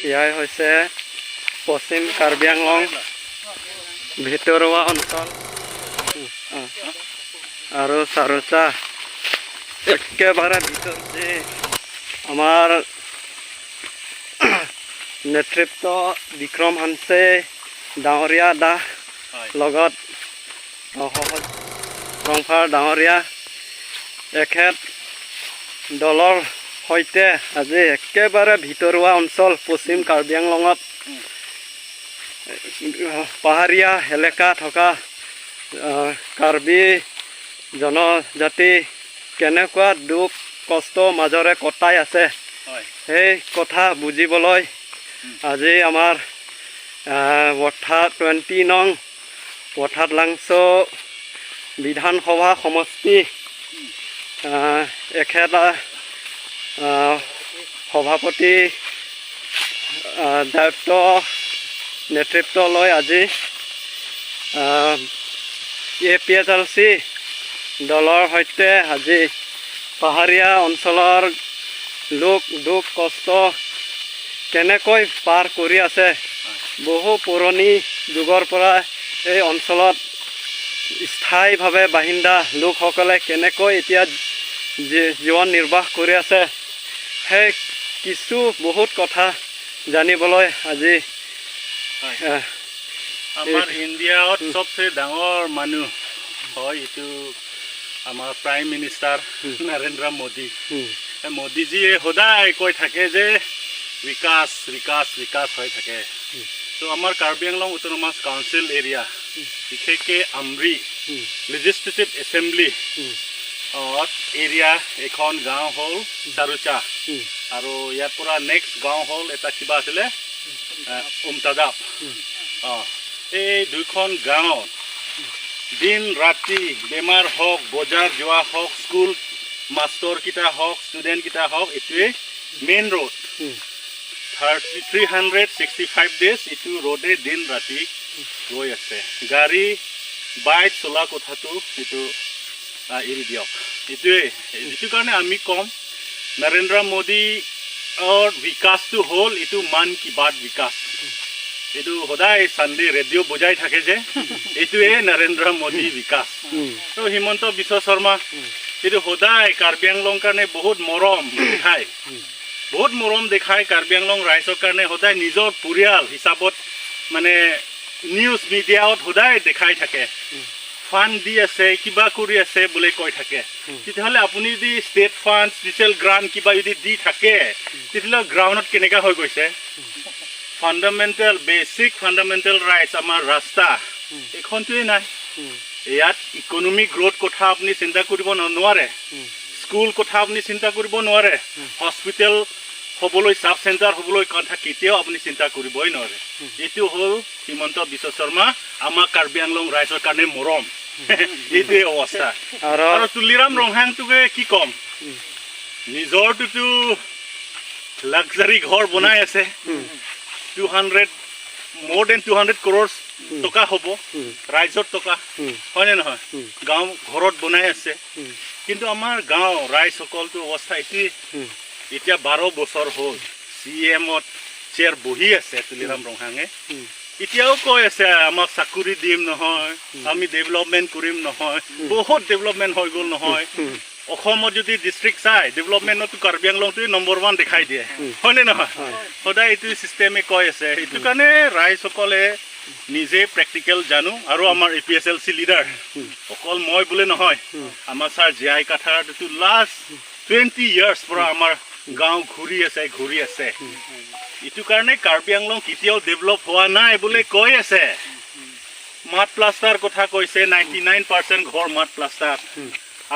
এয়াই হৈছে পশ্চিম কাৰ্বি আংলং ভিতৰুৱা অঞ্চল আৰু চাৰোচা একেবাৰে ভিতৰত যে আমাৰ নেতৃত্ব বিক্ৰম হানছে ডাঙৰীয়া দা লগত সহজ ৰংফাৰ ডাঙৰীয়া, এখেত দলৰ সৈতে আজি একেবাৰে ভিতৰুৱা অঞ্চল পশ্চিম কাৰ্বি আংলঙত পাহাৰীয়া এলেকা থকা কাৰ্বি জনজাতি কেনেকুৱা দুখ কষ্ট মাজেৰে কটাই আছে, সেই কথা বুজিবলৈ আজি আমাৰ অৰ্থাৎ 20 নং অৰ্থাৎ লাংচ বিধানসভা সমষ্টি এখেত সভাপতি দায়িত্ব নেতৃত্ব লৈ আজি এপিএছএলচি দলৰ সৈতে আজি পাহাৰীয়া অঞ্চলৰ লোক দুখ কষ্ট কেনেকৈ পাৰ কৰি আছে, বহু পুৰণি যুগৰ পৰা এই অঞ্চলত স্থায়ীভাৱে বাসিন্দা লোকসকলে কেনেকৈ এতিয়া জীৱন নিৰ্বাহ কৰি আছে, সেই কিছু বহুত কথা জানিবলৈ আজি আমাৰ ইণ্ডিয়াত চবচে ডাঙৰ মানুহ হয় এইটো আমাৰ প্ৰাইম মিনিষ্টাৰ নৰেন্দ্ৰ মোদী। এই মোদীজীয়ে সদায় কৈ থাকে যে বিকাশ, বিকাশ, বিকাশ হৈ থাকে। তো আমাৰ Karbi Anglong autonomous council area, বিশেষকৈ আমৰি লেজিছলেটিভ এছেম্বলি এৰিয়া এখন গাঁও হ'ল চাৰুচা আৰু ইয়াৰ পৰা নেক্সট গাঁও হ'ল এটা কিবা আছিলে উমতাদাপ। অঁ, এই দুইখন গাঁৱত দিন ৰাতি বেমাৰ হওক, বজাৰ যোৱা হওক, স্কুল মাষ্টৰকেইটা হওক, ষ্টুডেণ্টকেইটা হওক, এইটোৱে main road. 365 days এইটো ৰোডে দিন ৰাতি গৈ আছে। গাড়ী বাইক চলা কথাটো এইটো এৰি দিয়ক। এইটোৱে, এইটো কাৰণে আমি ক'ম নৰেন্দ্ৰ মোদীৰ বিকাশটো হ'ল এইটো মন কি বাত বিকাশ। এইটো সদায় চানডে ৰেডিঅ' বজাই থাকে যে এইটোৱে নৰেন্দ্ৰ মোদী বিকাশ। তো হিমন্ত বিশ্ব শৰ্মা এইটো সদায় কাৰ্বি আংলং কাৰণে বহুত মৰম দেখায়, বহুত মৰম দেখায়। কাৰ্বি আংলং ৰাইজৰ কাৰণে সদায় নিজৰ পৰিয়াল হিচাপত মানে নিউজ মিডিয়াত সদায় দেখাই থাকে, ফাণ্ড দি আছে, কিবা কৰি আছে বুলি কৈ থাকে। তেতিয়াহ'লে আপুনি যদি ষ্টেট ফাণ্ড, স্পেচিয়েল গ্ৰাণ্ট কিবা যদি দি থাকে, তেতিয়াহ'লে গ্ৰাউণ্ডত কেনেকুৱা হৈ গৈছে? ফাণ্ডামেণ্টেল, বেচিক ফাণ্ডামেণ্টেল ৰাইটছ আমাৰ ৰাস্তা এইখনটোৱে নাই। ইয়াত ইকনমিক গ্ৰ'থ কথা আপুনি চিন্তা কৰিব নোৱাৰে, স্কুল কথা আপুনি চিন্তা কৰিব নোৱাৰে, হস্পিটেল হ'বলৈ, চাব চেণ্টাৰ হ'বলৈ কথা কেতিয়াও আপুনি চিন্তা কৰিবই নোৱাৰে। এইটো হ'ল হিমন্ত বিশ্ব শৰ্মা আমাৰ কাৰ্বি আংলং ৰাইজৰ কাৰণে মৰম, এইটোৱে অৱস্থা। আৰু আৰু তুলিৰাম ৰংহাংটোকে কি ক'ম, নিজৰটোতো লাক্সাৰী ঘৰ বনাই আছে, 200, more than 200 crores টকা হ'ব, ৰাইজৰ টকা, হয়নে নহয়? গাঁও ঘৰত বনাই আছে। কিন্তু আমাৰ গাঁও ৰাইজসকলটো অৱস্থা এইটোৱেই। এতিয়া 12 বছৰ হ'ল চি এমত চেয়াৰ বহি আছে তুলিৰাম ৰংহাঙে, এতিয়াও কৈ আছে আমাক চাকৰি দিম নহয়, আমি ডেভেলপমেণ্ট কৰিম নহয়, বহুত ডেভেলপমেণ্ট হৈ গ'ল নহয়। অসমত যদি ডিষ্ট্ৰিক্ট চাই ডেভেলপমেণ্টতো কাৰ্বি আংলংটোৱে নম্বৰ ওৱান দেখাই দিয়ে, হয়নে নহয়? সদায় এইটো চিষ্টেমে কৈ আছে। সেইটো কাৰণে ৰাইজসকলে নিজে প্ৰেক্টিকেল জানো। আৰু আমাৰ এপিএছএলচি লিডাৰ অকল মই বোলে নহয়, আমাৰ ছাৰ জীয়াই কাঠাৰটো লাষ্ট 20 ইয়াৰ্ছ পৰা আমাৰ গাঁও ঘূৰি আছে, ঘূৰি আছে। এইটো কাৰণে কাৰ্বি আংলং কেতিয়াও ডেভেলপ হোৱা নাই বুলি কৈ আছে। মাড প্লাষ্টাৰ কথা কৈছে, 99% ঘৰ মাড প্লাষ্টাৰ।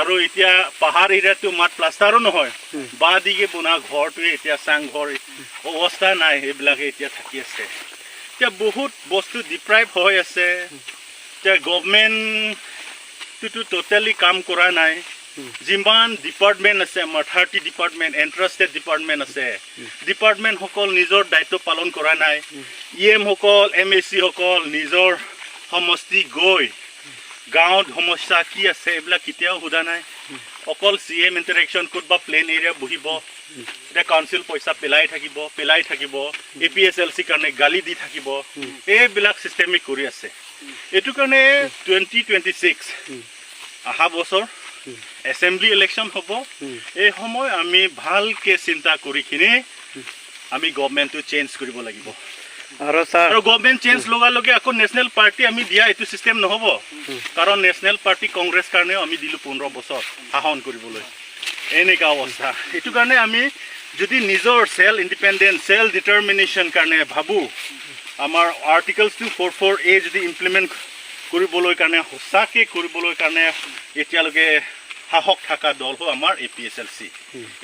আৰু এতিয়া পাহাৰ এৰিয়াটো মাড প্লাষ্টাৰো নহয়, বাঁহ দিকে বনোৱা ঘৰটোৱে এতিয়া চাংঘৰ অৱস্থা নাই, সেইবিলাকে এতিয়া থাকি আছে। এতিয়া বহুত বস্তু ডিপ্ৰাইভ হৈ আছে। এতিয়া গভমেণ্টটোতো ট'টেলি কাম কৰা নাই। যিমান ডিপাৰ্টমেণ্ট আছে আমাৰ, 30 ডিপাৰ্টমেণ্ট, এণ্ট্ৰাষ্টেড ডিপাৰ্টমেণ্ট আছে, ডিপাৰ্টমেণ্টসকল নিজৰ দায়িত্ব পালন কৰা নাই। ই এমসকল, এম এ চিসকল নিজৰ সমষ্টি গৈ গাঁৱত সমস্যা কি আছে এইবিলাক কেতিয়াও সোধা নাই। অকল চি এম ইণ্টাৰেকশ্যন ক'তবা প্লেন এৰিয়া বহিব। এতিয়া কাউন্সিল পইচা পেলাই থাকিব, পেলাই থাকিব, এপিএছএলচিৰ কাৰণে গালি দি থাকিব। এইবিলাক চিষ্টেমিক কৰি আছে। এইটো কাৰণে 2026 অহা বছৰ এছেম্বলি ইলেকশ্যন হ'ব। এই সময় আমি ভালকে চিন্তা কৰি কিনে আমি গভমেণ্টটো চেঞ্জ কৰিব লাগিব। আৰু ছাৰ, আৰু গভমেণ্ট চেঞ্জ লগাৰ লগে আকৌ নেশ্যনেল পাৰ্টি আমি দিয়া এইটো চিষ্টেম নহ'ব, কাৰণ নেশ্যনেল পাৰ্টি কংগ্ৰেছ কাৰণেও আমি দিলোঁ 15 বছৰ শাসন কৰিবলৈ। এনেকুৱা অৱস্থা। সেইটো কাৰণে আমি যদি নিজৰ চেল্ফ ইণ্ডিপেণ্ডেণ্ট, চেল্ফ ডিটাৰমিনেশ্যন কাৰণে ভাবোঁ, আমাৰ আৰ্টিকলছ 244A যদি ইমপ্লিমেণ্ট কৰিবলৈ কাৰণে, সঁচাকৈ কৰিবলৈ কাৰণে এতিয়ালৈকে সাহস থকা দল হ'ল আমাৰ এপিএছএলচি।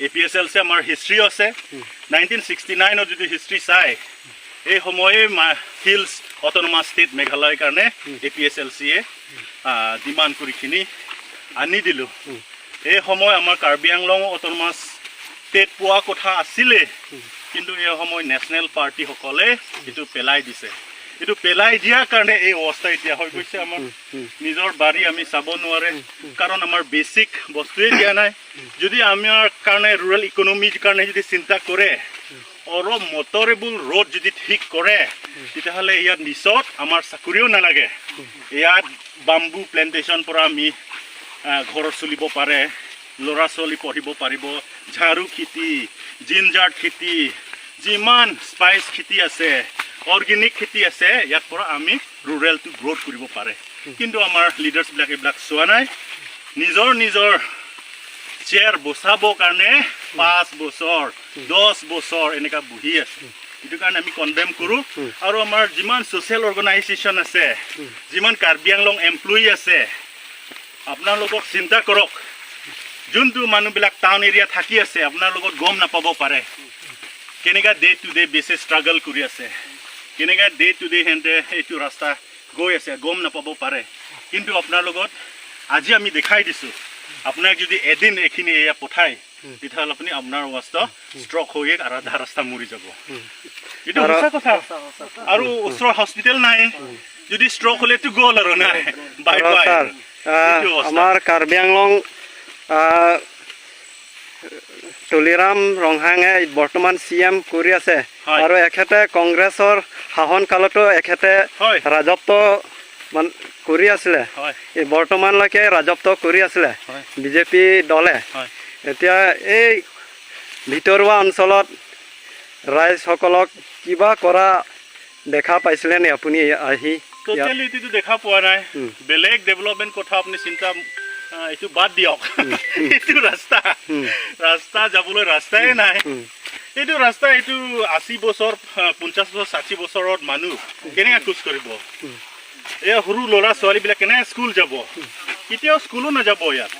এপিএছএলচি আমাৰ হিষ্ট্ৰী আছে। 1969ত যদি হিষ্ট্ৰী চাই, এই সময়ে হিলছ অট'নমাছ ষ্টেট মেঘালয়ৰ কাৰণে এপিএছএলচিয়ে ডিমাণ্ড কৰিখিনি আনি দিলোঁ। এই সময় আমাৰ কাৰ্বি আংলং অট'নমাছ ষ্টেট পোৱা কথা আছিলে, কিন্তু এই সময় নেশ্যনেল পাৰ্টীসকলে এইটো পেলাই দিছে। এইটো পেলাই দিয়াৰ কাৰণে এই অৱস্থা এতিয়া হৈ গৈছে। আমাৰ নিজৰ বাৰী আমি চাব নোৱাৰে, কাৰণ আমাৰ বেচিক বস্তুৱে দিয়া নাই। যদি আমাৰ কাৰণে ৰুৰেল ইকনমিৰ কাৰণে যদি চিন্তা কৰে, অলপ মটৰেবল ৰোড যদি ঠিক কৰে, তেতিয়াহ'লে ইয়াত নিচত আমাৰ চাকৰিও নালাগে। ইয়াত বাম্বু প্লেণ্টেশ্যন পৰা আমি ঘৰত চলিব পাৰে, ল'ৰা ছোৱালী পঢ়িব পাৰিব। ঝাৰু খেতি, জিঞ্জাৰ খেতি, যিমান স্পাইচ খেতি আছে, অৰ্গেনিক খেতি আছে, ইয়াৰ পৰা আমি ৰুৰেলটো গ্ৰ'থ কৰিব পাৰে। কিন্তু আমাৰ লিডাৰ্ছবিলাক এইবিলাক চোৱা নাই। নিজৰ নিজৰ চেয়াৰ বচাবৰ কাৰণে 5 বছৰ, 10 বছৰ এনেকুৱা বহি আছে। সেইটো কাৰণে আমি কণ্ডেম কৰোঁ। আৰু আমাৰ যিমান ছ'চিয়েল অৰ্গেনাইজেশ্যন আছে, যিমান কাৰ্বি আংলং এমপ্লয়ী আছে, আপোনালোকক চিন্তা কৰক। যোনটো মানুহবিলাক টাউন এৰিয়া থাকি আছে, আপোনাৰ লগত গম নাপাব পাৰে কেনেকুৱা day to day basis struggle কৰি আছে, কেনেকুৱা ডে টু ডে সিহঁতে এইটো ৰাস্তা গৈ আছে, গম নাপাব পাৰে। কিন্তু আপোনাৰ লগত আজি আমি দেখাই দিছোঁ। আপোনাক যদি এদিন এইখিনি এয়া পঠায়, তেতিয়াহ'লে আপুনি আপোনাৰ অৱস্থা ষ্ট্ৰক হৈ আৰু আধা ৰাস্তা মৰি যাব। এইটো সঁচা কথা। আৰু ওচৰৰ হস্পিটেল নাই। যদি ষ্ট্ৰক হ'লেতো গ'ল আৰু নাই, বাই আৰু বাই। ছাৰ, এইটো অৱস্থা। আমাৰ কাৰ্বি আংলং তুলিৰাম ৰংহাঙে বৰ্তমান চিএম কৰি আছে। আৰু এখেতে কংগ্ৰেছৰ শাসন কালতো এখেতে ৰাজত্ব কৰি আছিলে। এই বৰ্তমানলৈকে ৰাজত্ব কৰি আছিলে বিজেপি দলে। এতিয়া এই ভিতৰুৱা অঞ্চলত ৰাইজসকলক কিবা কৰা দেখা পাইছিলে নি আপুনি আহি ইয়াত? টোটেলি এইটো দেখা পোৱা নাই। বেলেগ ডেভেলপমেণ্ট কথা আপুনি চিন্তা এইটো বাদ দিয়ক। এইটো ৰাস্তা, ৰাস্তা যাবলৈ ৰাস্তাই নাই। এইটো ৰাস্তা, এইটো 80 বছৰ, 50 বছৰ, 60 বছৰত মানুহ কেনেকৈ খোজ কৰিব? এই সৰু ল'ৰা ছোৱালীবিলাক কেনেকৈ স্কুল যাব? কেতিয়াও স্কুলো নাযাব ইয়াত।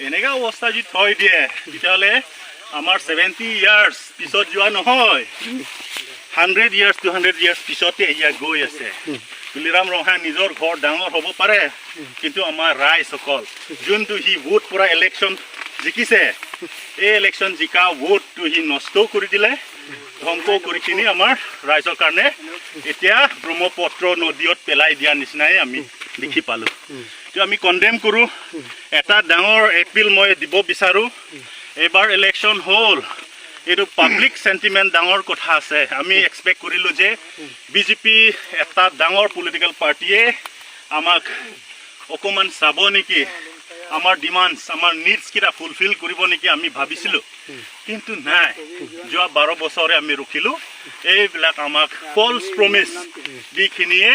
এনেকুৱা অৱস্থা যদি থৈ দিয়ে, তেতিয়াহ'লে আমাৰ 70 ইয়াৰ্ছ পিছত যোৱা নহয়, 100 ইয়াৰ্ছ, 200 ইয়াৰ্ছ পিছতে ইয়াত গৈ আছে। তুলিৰাম ৰংহাং নিজৰ ঘৰ ডাঙৰ হ'ব পাৰে, কিন্তু আমাৰ ৰাইজসকল, যোনটো সি ভোট পৰা ইলেকশ্যন জিকিছে, এই ইলেকশ্যন জিকা ভোটটো সি নষ্টও কৰি দিলে, ধ্বংস কৰি কিনি আমাৰ ৰাইজৰ কাৰণে এতিয়া ব্ৰহ্মপুত্ৰ নদীত পেলাই দিয়া নিচিনাই আমি দেখি পালোঁ। তো আমি কণ্ডেম কৰোঁ। এটা ডাঙৰ এপিল মই দিব বিচাৰোঁ। এইবাৰ ইলেকশ্যন হ'ল, এইটো পাব্লিক চেণ্টিমেণ্ট ডাঙৰ কথা আছে। আমি এক্সপেক্ট কৰিলোঁ যে বিজেপি এটা ডাঙৰ পলিটিকেল পাৰ্টীয়ে আমাক অকণমান চাব নেকি, আমাৰ ডিমাণ্ডছ, আমাৰ নিডছকেইটা ফুলফিল কৰিব নেকি, আমি ভাবিছিলোঁ। কিন্তু নাই। যোৱা 12 বছৰে আমি ৰখিলোঁ। এইবিলাক আমাক ফল্ছ প্ৰমিছ যিখিনিয়ে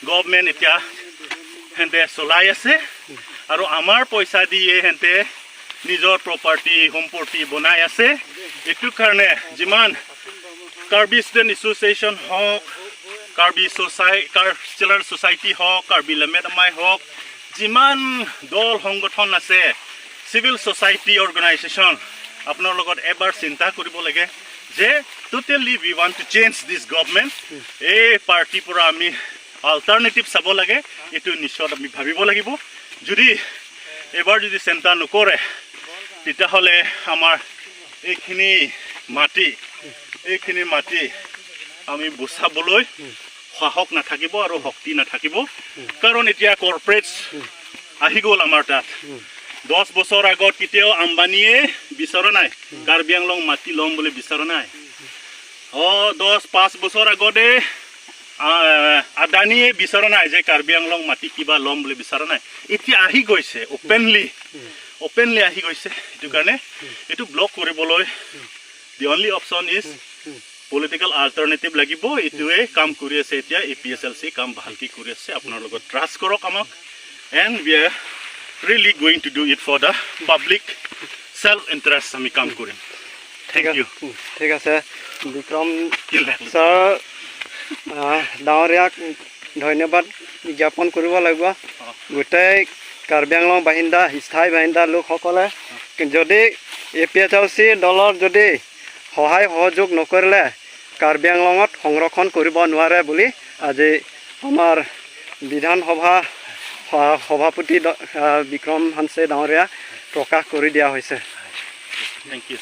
গভমেণ্ট এতিয়া সিহঁতে চলাই আছে আৰু আমাৰ পইচা দিয়ে সিহঁতে নিজৰ প্ৰপাৰ্টি সম্পত্তি বনাই আছে। এইটো কাৰণে যিমান কাৰ্বি ষ্টুডেণ্ট এছ'চিয়েশ্যন হওক, কাৰ্বি কালচাৰেল ছ'চাইটি হওক, কাৰ্বি লেমেটমাই হওক, যিমান দল সংগঠন আছে, চিভিল ছ'চাইটি অৰ্গেনাইজেশ্যন, আপোনাৰ লগত এবাৰ চিন্তা কৰিব লাগে যে totally we want to change this government। এই পাৰ্টীৰ পৰা আমি অল্টাৰনেটিভ চাব লাগে। এইটো নিশ্চয় আমি ভাবিব লাগিব। যদি এইবাৰ যদি চিন্তা নকৰে, তেতিয়াহ'লে আমাৰ এইখিনি মাটি আমি বচাবলৈ সাহস নাথাকিব আৰু শক্তি নাথাকিব। কাৰণ এতিয়া কৰ্পৰেটছ আহি গ'ল আমাৰ তাত। 10 বছৰ আগত কেতিয়াও আম্বানীয়ে বিচৰা নাই, কাৰ্বি আংলং মাটি ল'ম বুলি বিচৰা নাই। 10, 5 বছৰ আগতে আদানীয়ে বিচৰা নাই যে কাৰ্বি আংলং মাটি কিবা ল'ম বুলি বিচৰা নাই। এতিয়া আহি গৈছে, অপেনলি আহি গৈছে। সেইটো কাৰণে এইটো ব্লক কৰিবলৈ the only option is political alternative লাগিব। এইটোৱে কাম কৰি আছে এতিয়া। এপিএছএলচি কাম ভালকৈ কৰি আছে। আপোনাৰ লগত ট্ৰাষ্ট কৰক আমাক, and we are really going to do it for the public self interest. আমি কাম কৰিম। Thank you. ঠিক আছে, বিক্ৰম ছাৰ ডাঙৰীয়াক ধন্যবাদ জ্ঞাপন কৰিব লাগিব। গোটেই কাৰ্বি আংলং বাসিন্দা, স্থায়ী বাসিন্দা লোকসকলে যদি এপিএছএলচি দলৰ যদি সহায় সহযোগ নকৰিলে কাৰ্বি আংলঙত সংৰক্ষণ কৰিব নোৱাৰে বুলি আজি আমাৰ বিধানসভা সভাপতি বিক্ৰম হানছে ডাঙৰীয়া প্ৰকাশ কৰি দিয়া হৈছে। Thank you.